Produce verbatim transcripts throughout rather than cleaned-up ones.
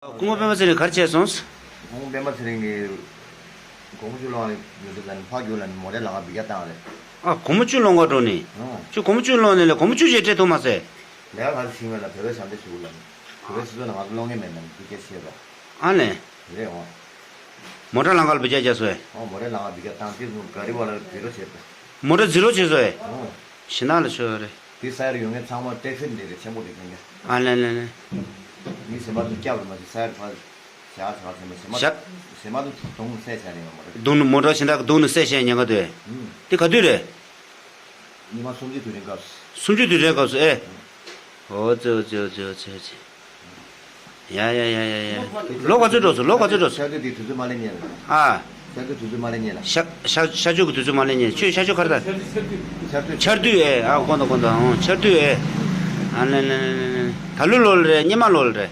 སྐུ་ངོ་སྤེན་པ་ཚེ་རིང་ག་རེ་བྱས་སོང་། སྐུ་ངོ་སྤེན་པ་ཚེ་རིང་གིས་སྒོར་མོ་བཅུ་སློང་ཡོད་དུས་ཙམ་ཕར་རྒྱུགས་ལ་མོ་ཊའི་ལམ་ཁ་འབུད་རྒྱག་བཏང་རེད། ཨ། སྒོར་མོ་བཅུ་སློང་ག་འགྲོ་ནི། ཨོ། ཁྱོད་སྒོར་མོ་བཅུ་སློང་ནི་ལས་སྒོར་མོ་བཅུ་ཞིག་སྤྲད་ཐུབ་མ་སོང་། ལས་ཀ་ག་ཚོད་ཕྱིན་མེད་ལ་བོད་པའི་ཞབས་འདེགས་ཞུ་དགོས་ལ། བོད་པའི་སྤྱི་ཚོགས་ནང་ང་ཚོ་སློང་མཁན་མེད་ན་འདི་སྐད་བཤད་པ། ཨ་ནས། རེད་འོང་། མོ་ཊ་ལམ་ཁ་ལ་འབུད་རྒྱག་བརྒྱབ་སོང་ཨེ། ཨོ། མོ་ཊའི་ལམ་ཁ་འབུད་རྒྱག་བཏང་དུས་སུ་ག་རི་བ་ལ་འཛིང་རོགས་བྱས་པ། མོ་ཊ་འཛིང་རོགས་བྱས་སོང་ཨེ། ཨོ། ཞེད་སྣང་ལ་ཆོད་རེད། དེ་ས་ཡར་ཡོང་མཁན་ཚང་མ་ཊེག་སི་འདི་རེད། ཆེན་པོ་རེད་མཁན་རྒྱ། ཨ་ལེ་ལེ་ལེ། མི་ཟེར་མ་ཐུབ་སྐྱབས་རེད་མ་ཟེར་ས་ཡར་ཕར་བཞག་ཚར་ཟེར་མ་ཟེར་མ་ཞག་ཟེར་མ་ཐུབ་གདོང་ལ་བསད་བྱས་རེད་མ་རེད། གདོང་ནི་མོ་ཊ་ཞིང་བདག་གི་གདོང་ནི་བསད་བྱས་ཉེན་ཁ་འདུག་ཨུམ། དེ་ག་དུས་རེད། ཉི་མ་སུམ་ཅུ་དུས་རིང་སྐབས་སུ། སུམ་ཅུ་དུས་རིང་སྐབས་སུ་ཨེ། ཨོ་ཙི་ཨོ་ཙི་ཨོ་ཙི་ཨོ་ཙི་ཨོ་ཙི། ཡ་ཡ་ཡ་ཡ་ཡ། ལོ་ག་ཚོད་འགྲོ་སོང་། ལོ་ག་ཚོད་འགྲོ་སོང་། ཆར་དུས་དེ་དུས་ཚོད་མ་ལེན་ཉེ་ལ། ཨ། ཆར་དུས་དུས་ཚོད་མ་ལེན་ཉེ་ལ། ཤ་ཤ་ཤ་ཆུ་གི་དུས་ཚོད་མ་ལེན་ཉེ། ཁྱོད་ཤ་ཆུ་ག་རེ་ད། ཆར་དུས། ཆར་དུས་ཨེ། ཨ། གོ་འདུག་གོ་འདུག་ཨོ། ཆར་དུས་ཨེ། ཨ་ལེ་ལེ་ལེ་ལེ། ད་ལོའི་ལོ་ལ་རེད། སྔོན་མ་ལོ་ལ་རེད།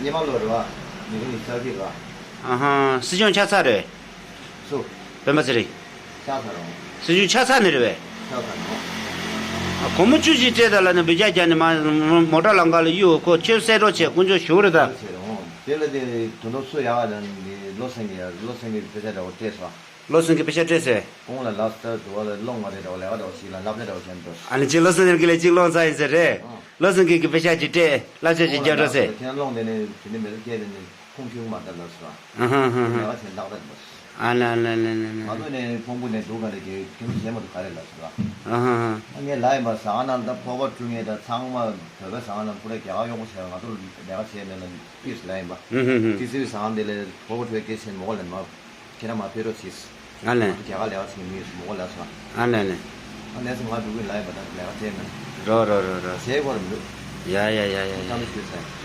སྔོན་མ་ལོ་རེད་བ། ཉིས་སྟོང་ཉི་ཤུ་རྩ་གཅིག་རེད་བ། ཨ་ཧ། སྲིད་སྐྱོང་ཆགས་ཚར་རེད། སུ། སྤེན་པ་ཚེ་རིང་། ཆགས་ཚར་རོ། སྲིད་སྐྱོང་ཆགས་ཚར་ནི་རེད་པས། ཆགས་ཚར་རོ། ཨ། སྒོར་མོ་བཅུ་ཞིག་སྤྲད་དང་ལབ་ནས་འབུད་རྒྱག་རྒྱག་ནས་མ་མོ་ཊ་ལམ་ཁ་ལ་གཡུག་ཁོ་ཁྱོད་བསད་རོགས་བྱས་དཀོན་མཆོག་ཞུ་རེད་ད། བྱས་རོ། དེ་ལ་དེ་དོན་དག་སུ་ཡག་ལ་ནི་བློ་སེང་གི་བློ་སེང་གི་དཔེ་ཆ་འདྲ་བོ་སྤྲད་སོང་། བློ་སེང་གི་དཔེ་ཆ་སྤྲད་ཟེར། ཁོང་ལ་ལབ་སྟེ་དུ་བ་ལ་སློང་མ་རེད་འདྲ་བོ་ལས་ཀ་འདྲ་བོ་ཞིག་ལ་སློབ་གྲྭ་འདྲ་བོ་བྱས་འདུག་ཨ་ནི་ཅི་བློ་སེང་གི་ལས་གཅིག་སློང་ཚར་ཡིན་ཟེར་རེད། ཨང་། བློ་སེང་གི་གི་དཔེ་ཆ་ཅིག་སྤྲད་བསླབ་བྱ་ཞིག་རྒྱག་རོགས་ཟེར། ཁྱེད་རང་སློང་དེ་ནི་དེ་ནི་མེད་ལ་སྐྱེས་དེ་ནི་ཁུངས་འཁྱོལ་མ་ལྟར་ལབ་སོང་། ཨ་ཧ་ཧ་ཧ། ལས་ཀ་བྱས་ལག་བསྟར་འདུག་ཨ་ལ་ལ་ལ་ལ་ལ། ང་ཚོ་ནས་ཕུང་པོ་ནས་འདུག་ག་རེ་གི་ཁྱིམ་གཞན་མ་འདུག་ག་རེ་ལབ་སོང་ལ། ཨ་ཧ་ཧ། ངས་ལབ་ཡིན་པ་ཟ་ཁང་ནང་ད་ཕོར་པ་བཀྲུ་མཁན་ད་ཚང་མ་བོད་པའི་ཟ་ཁང་ནང་པུ་ར་རྒྱ་གར་གཡོག་པོ་བྱས་པ་ང་ཚོ་ལས་ཀ་བྱས་མེད་ལ་ཏིས་ལབ་ཡིན་པ། ཧུམ་ཧུམ་ཧུམ། ཏི་སི་བི་ཟ་ཁང་དེ་ལས་ཕོར་པ་བཀྲུ་མཁན་སྐད་ཆ་མོ་ག་ལ་མ། ཁྱེད་རང་མ་ཕེབས་རོགས་གྱིས། ཨ་ལས། རྒྱ་གར་ལས་ཀ་བྱེད་མཁན་མི་ཡོད་མོ་ག་ལབ་སོང་། ཨ་ལས་ལས། ཨ་ལས་སོང་ང་འགྲོ་གི་ལབ་ཡིན་པ་ད་ལས་ཀ་བྱས་མེད། རོ་རོ་རོ་རོ། བྱས་དགོས་རེད་མི་འདུག་ཡ་ཡ་ཡ་ཡ་ཡ། ཁྱེད་རང་ཚོ་ཞུས་ཚར།